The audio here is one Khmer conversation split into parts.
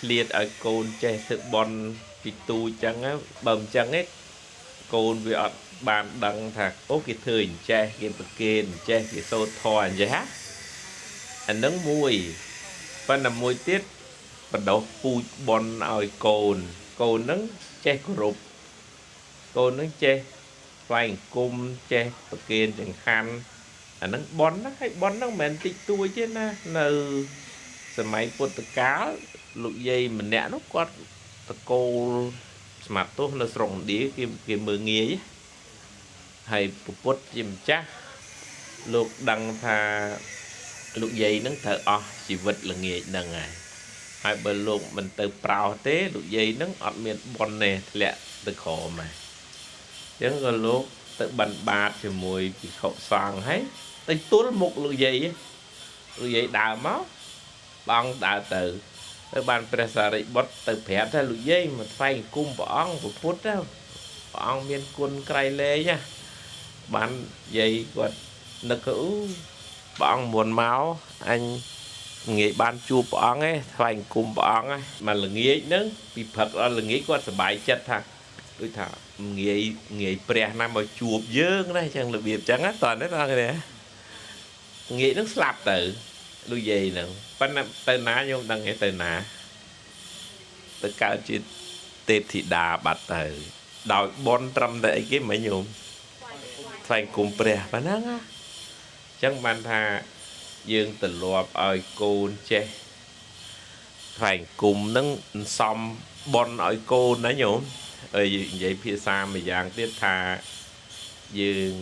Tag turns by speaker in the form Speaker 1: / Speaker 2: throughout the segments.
Speaker 1: ឆ្លៀតឲ្យកូនចេះធ្វើបន់ពីទូចចឹងណាបើមិនចឹងទេកូនវាអត់បានដឹងថាអូគេធ្វើអញ្ចេះគេប្រគេនអញ្ចេះគេសូត្រធម៌អញ្ចេះហ่ะអានឹងមួយប៉ុន្តែមួយទៀតបដោះពូជបន់ឲ្យកូនកូននឹងចេះគោរពកូននឹងចេះថ្វាយអង្គមចេះប្រគេនចង្ហាន់អានឹងបន់ណាហើយបន់ហ្នឹងមិនមែនតិចតួចទេណានៅសម័យពុទ្ធកាលលោកយាយម្នាក់នោះគាត់តកូលស្មាតទោសនៅស្រុកឥណ្ឌាគេគេមើងងាយហើយពុទ្ធជាម្ចាស់លោកដឹងថាលោកយាយហ្នឹងត្រូវអស់ជីវិតល្ងាចហ្នឹងហើយហើយបើលោកមិនទៅប្រោសទេលោកយាយហ្នឹងអត់មានបុណ្យទេធ្លាក់ទៅក្រោមហើយអញ្ចឹងក៏លោកទៅបិណ្ឌបាតជាមួយភិក្ខុសង្ឃហើយទៅទល់មុខលោកយាយលោកយាយដើរមកបងដើរទៅទៅបានព្រះសារីបុត្រទៅប្រាប់ថាលោកយាយមកថ្វាយអង្គមព្រះអង្គពុទ្ធព្រះអង្គមានគុណក្រៃលែងណាបានយាយគាត់នឹកអូព្រះអង្គមុនមកអញងាយបានជួបព្រះអង្គឯងថ្វាយអង្គមព្រះអង្គឯងមកល្ងាចហ្នឹងពីព្រឹកដល់ល្ងាចគាត់សប្បាយចិត្តថាដូចថាងាយងាយព្រះណាមកជួបយើងណាអញ្ចឹងរបៀបអញ្ចឹងណាតោះនេះតោះគ្នាងាយហ្នឹងស្លាប់ទៅលោកយាយហ្នឹងប៉ុន្តែទៅណាខ្ញុំដឹងទេទៅណាទៅកើតជាទេពធីតាបាត់ទៅដោយបនត្រឹមតែអីគេមិនញោមថ្វាយគុំព្រះប៉ុណ្ណឹងណាអញ្ចឹងបានថាយើងទម្លាប់ឲ្យកូនចេះថ្វាយគុំនឹងសំបនឲ្យកូនណាញោមហើយនិយាយភាសាមួយយ៉ាងទៀតថាយើង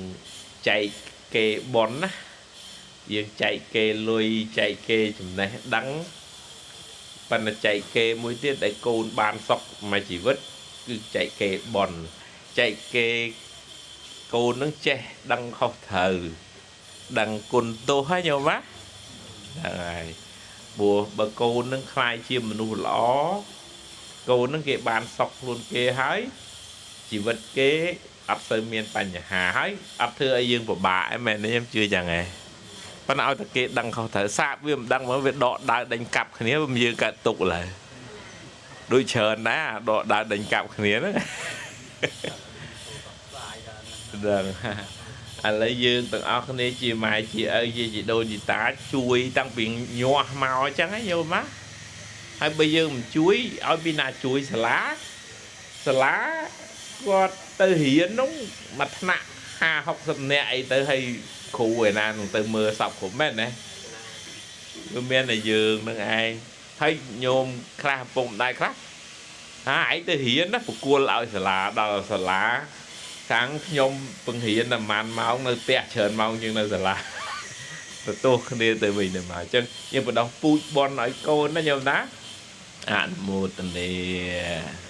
Speaker 1: ចែកគេបនណាយើងចែកគេលុយចែកគេចំណេះដឹងប៉ុន្តែចែកគេមួយទៀតដែលកូនបានសុខមួយជីវិតគឺចែកគេបនចែកគេកូននឹងចេះដឹងខុសត្រូវដឹងគុណទោសហើយញោមណាហ្នឹងហើយព្រោះបើកូននឹងខ្លាយជាមនុស្សល្អកូននឹងគេបានសុខខ្លួនគេហើយជីវិតគេអត់សូវមានបញ្ហាហើយអត់ធ្វើឲ្យយើងពិបាកឯងមែនទេខ្ញុំជឿចឹងឯងប៉ុន្តែឲ្យតែគេដឹងខុសត្រូវសាបវាមិនដឹងមកវាដកដើរដេញកាប់គ្នាវាយើងកើតទុកឡើយដូចច្រើនណាស់ដកដើរដេញកាប់គ្នាហ្នឹងដឹងឥឡូវយើងទាំងអស់គ្នាជាម៉ែជាឪជាជីដូនជីតាជួយតាំងពីញាស់មកអញ្ចឹងយល់មកហើយបើយើងមិនជួយឲ្យពីណាជួយសាលាសាលាគាត់ទៅរៀននោះមួយថ្នាក់50 60នាក់អីទៅហើយគ្រូឯណានឹងទៅមើលសពគ្រប់មែនណាវាមានតែយើងនឹងឯងហើយញោមខ្លះពុកម្ដាយខ្លះហាឯងទៅរៀនណាប្រគល់ឲ្យសាលាដល់សាលាខាងខ្ញុំបង្រៀនតែប្រហែលម៉ោងនៅផ្ទះច្រើនម៉ោងជាងនៅសាលាទទួលគ្នាទៅវិញទៅមកអញ្ចឹងយើងបដោះពូជបនឲ្យកូនណាញោមណាអនុមោទនា។